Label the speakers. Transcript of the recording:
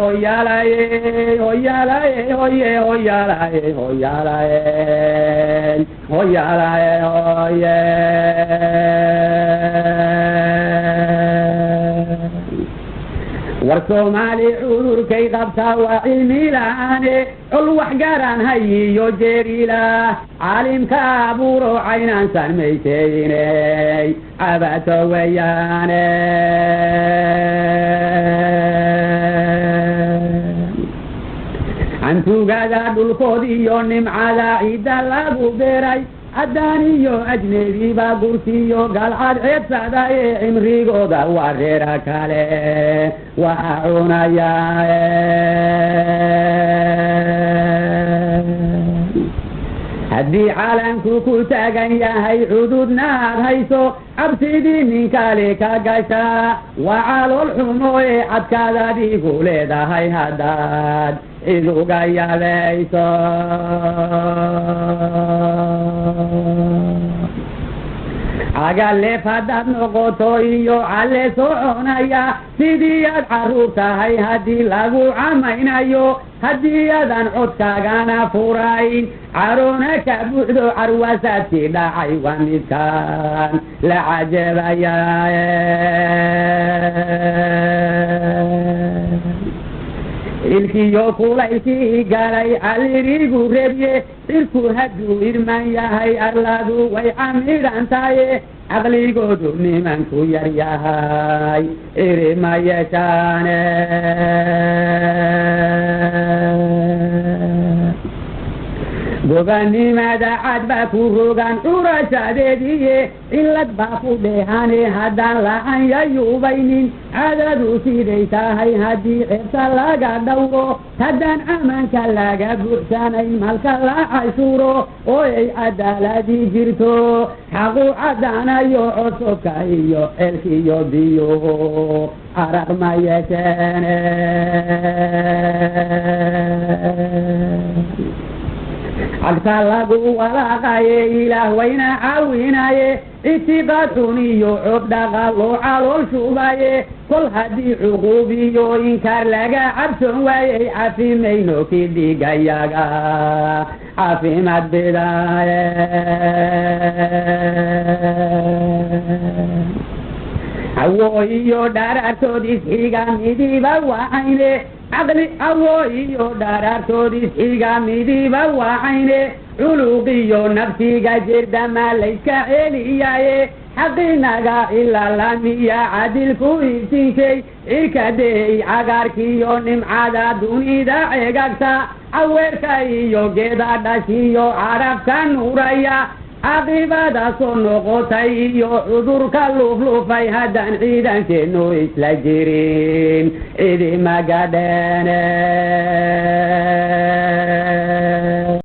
Speaker 1: Hoyalaye, hoyalaye, hoye, hoyalaye, hoyalaye, hoyalaye, hoye. War Soomaali cudurkay qabtaa waa cilmi la'aane, col wax garan hayiyo jeerilah, caalimka abuuro caynaan sanmaysaynay cabato weeyaane. Cantugada dhulkood iyo nimcada ciidda lagu beeray, caddaan iyo ajnebiba gurtiyo galcad ceebsada ee cimrigooda waa reera kale waxa cunaya. Haddii caalamku ku taagan yahay cududna aad hayso, cabsidii ninkale ka gashaa waa calool xumo ee cadkaad adigu leedahay haddaad cid uga yabayso. Cagaleef haddaad noqoto iyo calle soconaya sidii aad carruur tahay, haddii lagu camaynayo, haddii aadan codkaagana furayn, caroona ka buuxdo, carwasaadkii dhacay waa midkaan la cajabaya. Ilkiyo kulaylkii galay calirigu rebye, cirku hadduu irman yahay arladu way camidhantaye, caqligoodu nimanku yar yahay iri ma yeeshaane. Gobanimada cad baa ku rogan curashadeediye, cilad baa ku dheehane haddaan la-an yayubaynin, cadadu siday tahay haddii ceebta laga dhowro, haddaan amanka laga buuxsanayn malka la cashuuro, oo ay cadaaladii jirto, xaqu caddaanayo codsobka iyo ceelkiyo biyuhu caraq ma yeesheene. Cagta lagu walaaqaye Ilaah wayna caawinaye, ictiqaad xun iyo cod dhaqa loo calool shubaye, kol haddii cuquub iyo inkaar laga cabsoon waayey, cafimayno kii dhigayaga caafimaad bidaaye. Cawo iyo dharaartood isxiga midiba wacayne caqli, cawo iyo dharaartood isxiga midiba wacayne, culuqiyo nafsiga jirdama layska celiyaaye, xaqinaga ilaalamiya cadilku iftinkay, cirkadeey cagaarkiyo nimcada dunida cegagta, caweerka iyo geeda dhashiyo carabka nuuraya, caaqibada soo noqotay iyo cudurka luufluufay, haddaan ciidankeenu isla jirin cidi magadheene.